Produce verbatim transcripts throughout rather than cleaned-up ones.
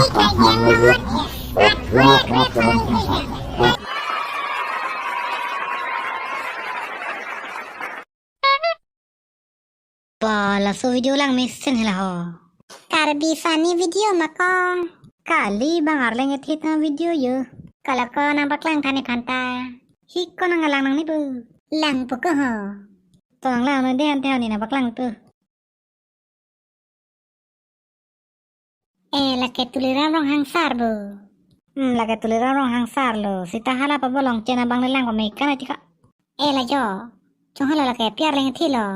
Ba, laso video lang mesen hela ho. Karbi funny video ma ko. Kali, bang arleng kethe ta video yo. Kala ko nangpaklang tha nephan ta. Hi ko nanglang nangne bo. Langpo ko ho. To nanglang nangne de ante ho ne nangpaklang tu. Eh, lake Tuliram Ronghang sar bo. Hmm, lake Tuliram Ronghang sar lo. Sita hala pabolong chena bang nelang pame kan atika. Eh, lajo. Chong hala lake pi arleng kethe lo.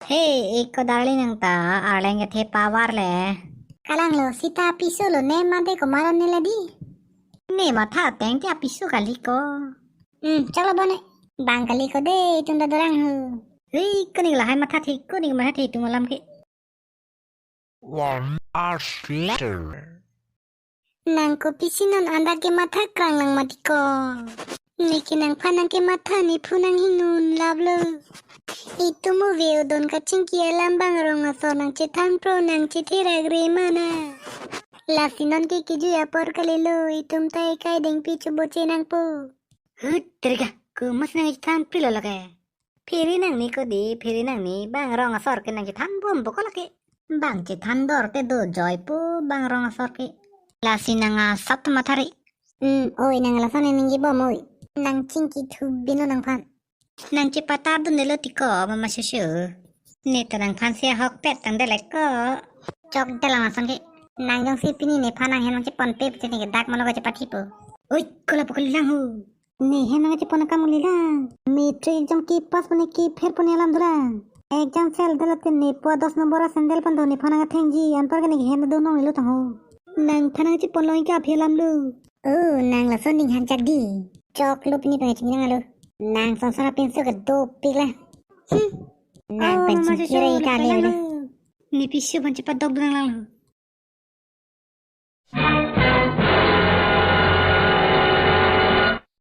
He, ik ko darling nang ta arleng kethe pavar le. Kalang lo, sita apiso lo ne mate ko maron ne ladi. Ne matha ateng te apiso kali ko. Hmm, choklo bone. Bang kali ko de, itum ta dorang ho. Hei, kuning lahai matha the, kuning matha the itum alam ke. One hour later. Nang kopisi non andak kematha krang nang mati ko. Neke nangphan nangkematha nephu nang hingun laplo. Itum ove odon kachingki alam bang rong asor nangchethan pro nangchethe ragre mana. Lasi non ke kejui apor kalilo, itum ta ekai dengpi choboche nangpo. Hut, terga, komas nangchethan pri lo lake. Phiri nangne ko de, phiri nangne, bang rong asor ke nangchethan bompo ko lake. Bang chethan dor te do joipo, bang rong asor ke. Lasi nang asap tu mathari. Hmm, oi, nang lason ningje bom oi. Nang chingki thu bino nangphan. Nangchepatar dun delo tiko, mama shushu. Ne ta nangphan si ahokpet tang delek ko. Chok dalam asong ke. Nang jongsi pini nephan nanghem nangchepon pe pute neke dak mano ko chepathipo. Oi, ko lapu kali lang ho. Nehem nangchepon akam kali lang. Matric exam kepass pu ne kepher pu ne alam dolang. Exam fail dolo te nepo dos nombor a sandal pon do nephan nangthengji anpar ke neke hem do nong nelo tang ho. Nangphan nangchepon long ke aphi alam lo. Oh, nang lason ning hanchak di. Choklo pini pangching nang alo. Nang sonsona pinso ke dopik la. Hmm. Nang Oh, mama panching shushu, kira ne ika phan le lang lo. Ne piso phan chepadok dun lang lo.